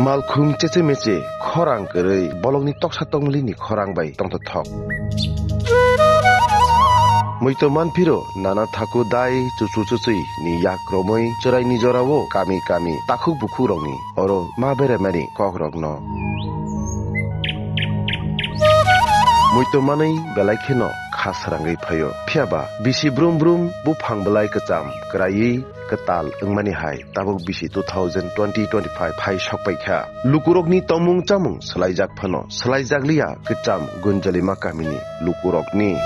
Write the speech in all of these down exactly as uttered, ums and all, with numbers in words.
Malkhung cheche meche khorang kwrwi bolongni toksa tongmilini khorang bai tongthothok. Muitu manphiro nana thaku dai chuchu chuchwi ni yak romwi chwraini jorao kami kami takhuk bukhukrokni oro ma beremani kokrokno. Muitu manwi belai kheno kha srangwi phaio. Phiyaba bisi brum brum buphang belai kwcham kwraiwi kwtal wngmani hai tabuk bisi two thousand twenty twenty-five hai sokpai kha. Lukurokni tongmung chamung swlaijak phano swlaijakliya kwcham Gunjalima kamini lukurokni.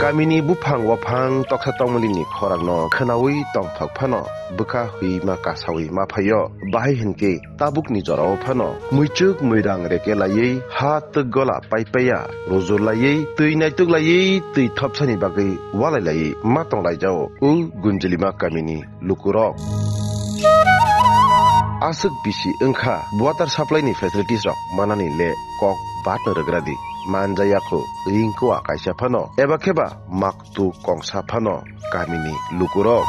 Kamini buphang waphang toksa tongmilini khorangno khwnawi tongthok phano bwkha hwima kasawi ma phaio. Bahai hinkhe tabukni jorao phano muichuk muirang reke laiwi ha twk gola paipaiya rujur laiwi twi naituk laiwi twi thopsani bagwi walai laiwi ma tonglaijao o Gunjalima kamini lukurok. Aswk bisi wngkha water supply ni facilities rok manani le kok batno rwgradi manjaya kho ringkua kaisa phano eba kheba mak tu kongsa phano kamini lukurok.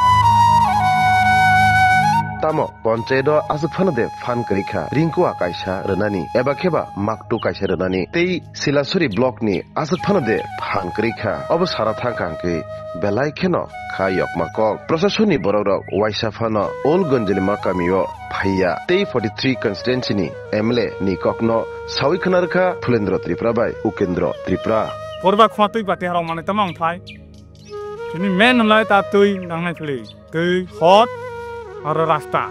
Tamo ponchayat o aswk phano de phan kwrwi kha ringkua kaisa rwnani eba kheba maktu kaisa rwnani tei Silasuri block ni aswk phano de phan kwrwi kha obo sana thang kha hwnkhe belai kheno kha yokma kok. Proshasoni borok rok waisa phano Old Gunjalima kami o phaiya tei forty three constituency ni M L A ni kokno sawi khna rwkha Phulendra Tripura bai Ukendra Tripura. Porba khwatwi bati harok manwi tamo wng phai. Chini main hwnlai ta twi nangnai phili. Twi, hot, aro rasta.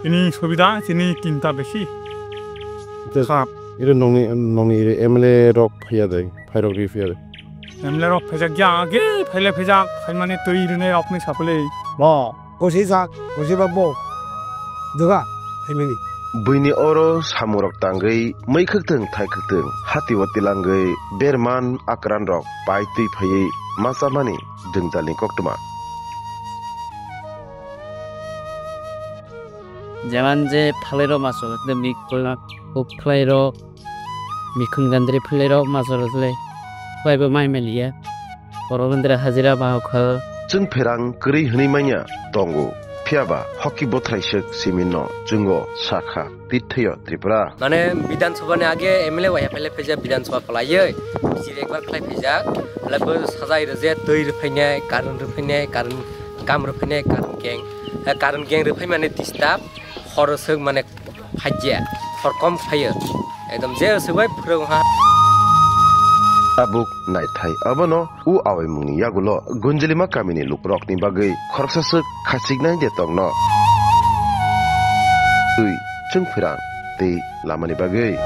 Chini subida, chini tinta besi. Te khap. Ire nongni, nongni ire M L A rok phaiya dai, phairok ri phaiya dai. M L A rok phaijak ya, age phaile phaijak, phaimani twi rinai rokni sapli. Bo. Kosi sak, kosi ba bo. Doga, phaimani. Buini oro samung rok tangwi mui khwktwng thai khwktwng hati o tilangwi berman akran rok pai twi phaiwi ma chamani jwngjalni koktwma. Jeman je phalai rok ma chwla khe mikla kuk phalai rok. Mikhun gandri philai rok ma chwla chwlai. Bai bo mai maliya. Borok wngdra hajira ba hokha. Chwng pherang kwrwi hwnwi manya tongo. Phiyaba hoki bothrai swk simin no chwngo sakha tithwio Tripura. Mane Bidhan Sabha ni age M L A wahya phailai phaijak Bidhan Sabha phalaiwi. Bisi ekbar khlai phaijak. Labo sajai rwje twi rwphainai, current rwphainai, current kam rwphainai, current gang. Eh, current gang rwphai mane disturb. Hor swk mane Phaiya, horkom phaiyo. Ekdom je swbai phwrwng ha. Tabuk naithai abono u awaimungni yagulo Gunjilima kamini lukurokni bagwi khoroksa swk khachiknai de tongno. Twi chwng phirang tei lamani bagwi.